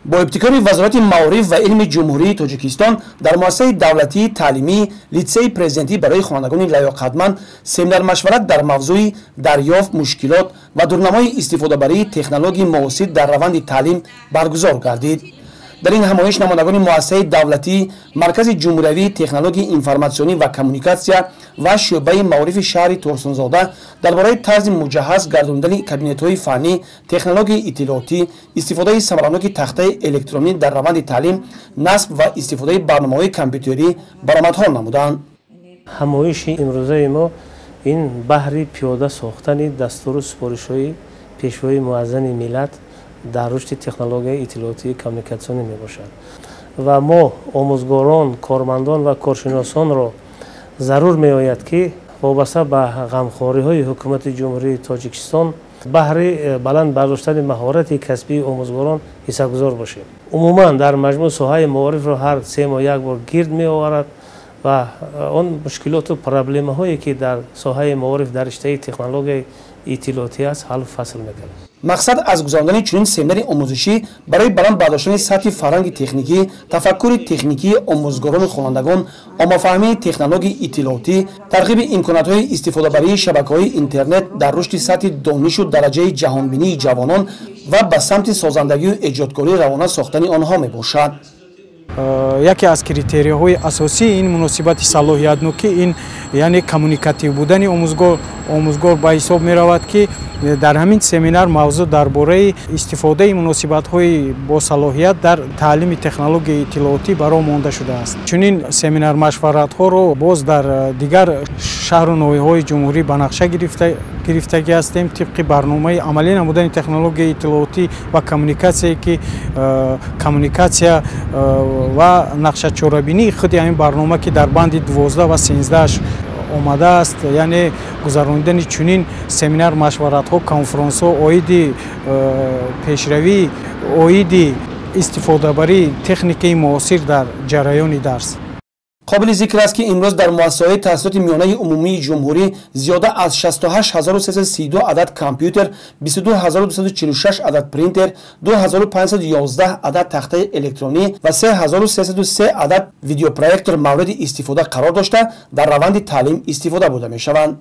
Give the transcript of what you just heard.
Бо ибтикори Вазорати маориф ва илми Ҷумҳурии Тоҷикистон дар муассисаи давлатии таълимии Литсейи президентӣ барои хонандагони лаёқатманд семинар-машварат дар мавзӯи дарёфт, мушкилот ва дурнамои истифодабарии технологияи муосир дар раванди таълим баргузор гардид. Дар ин ҳамоиш намояндагони муассисаи давлатӣ, Маркази ҷумҳуриявии технологияи информатсионӣ ва коммуникатсия ва шӯъбаи маорифи шаҳри Турсунзода дар бораи тарзи муҷаҳҳаз гардондани кабинетҳои фаннӣ, технологияи иттилоотӣ, истифодаи самараноки тахтаи электронӣ дар раванди таълим, насб ва истифодаи барномаҳои компютерӣ баромадҳо намуданд. Ҳамоиши имрӯзаи мо ин баҳри пиёда сохтани дастуру супоришҳои Пешвои муаззами миллат дар рушди технологияи иттилоотии коммуникатсионӣ мебошад ва мо омӯзгорон, кормандон ва коршиносонро зарур меояд, ки вобаста ба ғамхориҳои Ҳукумати Ҷумҳурии Тоҷикистон баҳри баланд бардоштани маҳорати касбии омӯзгорон ҳиссагузор бошем. Умуман, дар маҷмӯъ соҳаи маорифро ҳар 3 моҳ як бор гирд меоварад ва он мушкилоту проблемаҳое, ки дар соҳаи маориф дар риштаи технологияи иттилоотӣ аст, ҳаллу фасл мекунад. Мақсад аз гузарондани чунин семинари омӯзишӣ барои баланд бардоштани сатҳи фарҳанги техникӣ, тафаккури техникии омӯзгорону хонандагон, оммафаҳмии технологияи иттилоотӣ, тарғиби имкониятҳои истифодабарии шабакаҳои интернет дар рушди сатҳи донишу дараҷаи ҷаҳонбинии ҷавонон ва ба самти созандагию эҷодкорӣ равона сохтани онҳо мебошад. Яке аз критерияҳои асосии ин муносибати салоҳиятнокӣ ин, яъне, коммуникатив будани омӯзгор ба ҳисоб меравад, ки дар ҳамин семинар мавзӯъ дар бораи истифодаи муносибатҳои босалоҳият дар таълими технологияи иттилоотӣ ба роҳ монда шудааст. Чунин семинар машваратҳоро боз дар дигар шаҳру ноҳияҳои ҷумҳурӣ ба нақша гирифтагӣ ҳастем, тибқи барномаи амалӣ намудани технологияи иттилоотӣ ва коммуникатсие, ки коммуникатсия ва нақшачорабинии худи ҳамин барнома, ки дар банди 12 ва 13-аш омадааст, яъне гузаронидани чунин семинар машваратҳо, конфронсҳо оиди пешравӣ, оиди истифодабарии техникаи муосир дар ҷараёни дарс. Қобили зикр аст, ки имрӯз дар муассисаҳои таҳсилоти миёнаи умумии ҷумҳурӣ зиёда аз 68 332 адад компютер, 22 246 адад принтер, 2511 адад тахтаи электронӣ ва 3303 адад видеопроектор мавриди истифода қарор дошта, дар раванди таълим истифода бурда мешаванд.